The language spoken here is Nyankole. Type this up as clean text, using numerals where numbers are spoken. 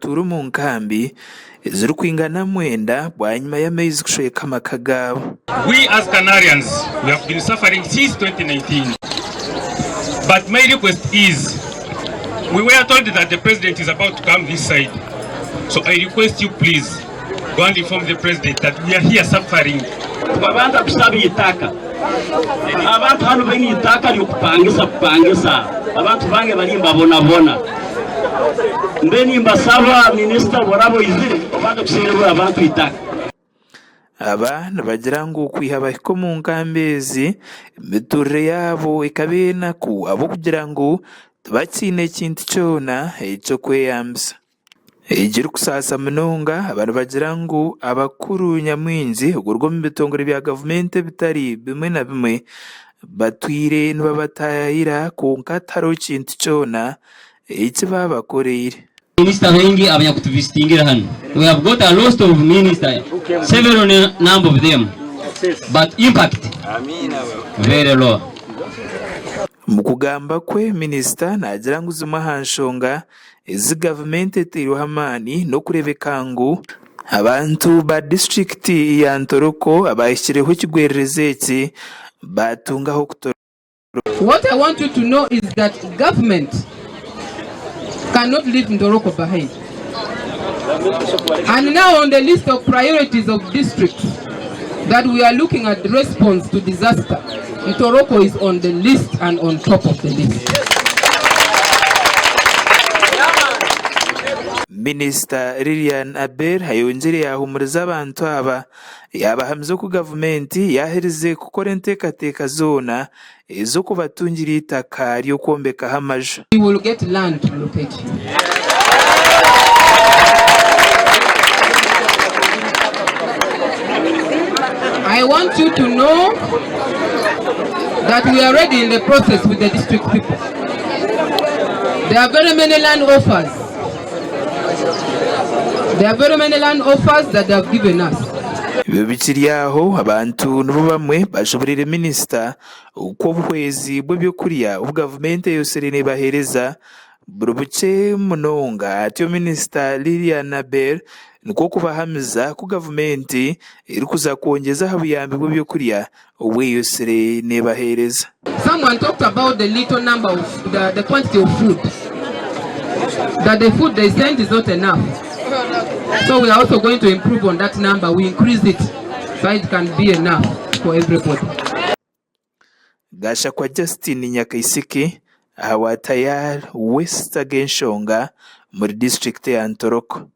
nibatuura omu nkambi ezirikwingana mwenda bwanyima y'amaizi kushweka amaka gaabo. We as Canarians we have been suffering since 2019 but my request is we were told that the president is about to come this side so I request you please go and inform the president that we are here suffering. Tukabanza kushaba eitaka. Abantu hanu baine eitaka ry'okupangisa bupangisa. Abantu bange bari nibabonabona. Mbwenu nimbasaba minisita obu oraba oizire obanze kushererera abantu eitaka. Aba nibagira ngu kwiha bahika omu nkambi ezi, emiturire yaabo ekaba enaku ahabw'okugira ngu tibakiine kintu kyona eky'okweyambisa. Ekirikusaasa munonga aba nibagira ngu abakuru nyamwingi okuruga omu bitongore bya gavumenti ebitari bimwe na bimwe batwire nibabataayayira kwonka tihariho kintu kyona eki baabakoreire. Minisita baingi abanyakutuvisitingira hanu. We have got a lot of minister, several number of them, but impact very low. Omu kugamba kwe, minisita naagira ngu zimwe aha nshonga ezi gavumenti etaireho amaani n'okureebeka ngu abantu ba disiturikiti ya Ntoroko abaahikireho ekigwererezi eki baatunga ah'okutoroka. What I want you to know is that government cannot leave Ntoroko behind and now on the list of priorities of districts that we are looking at response to disaster, Ntoroko is on the list and on top of the list. Minisita Lilian Aber ayongyire yaahumuriza abantu aba yaabahamiza oku gavumenti yaaherize kukora enteekateeka zoona ez'okubatungira eitaka ry'okwombekaho amaju. You will get land to locate you. I want you to know that we are already in the process with the district people. There are very many land offers. There are very many land offers that they have given us. Ebyo bikiri aho, abantu nibo bamwe bashoboreire minisita oku obuhwezi bw'ebyokurya obu gavumenti eyosire nebaheereza buri bukye munonga atyo minisita Lilian Aber nikwo kubahamiza ku gavumenti erikuza kwongyeza aha buyambi bw'ebyokurya obu eyosire nebaheereza. Someone talked about the little number of the, the quantity of food. That the food they sent is not enough. So we are also going to improve on that number. We increase it so it can be enough for everybody. Gashakwa Justine Nyakaisiki ahabwa Tayari West ag'enshonga omuri disiturikiti ya Ntoroko.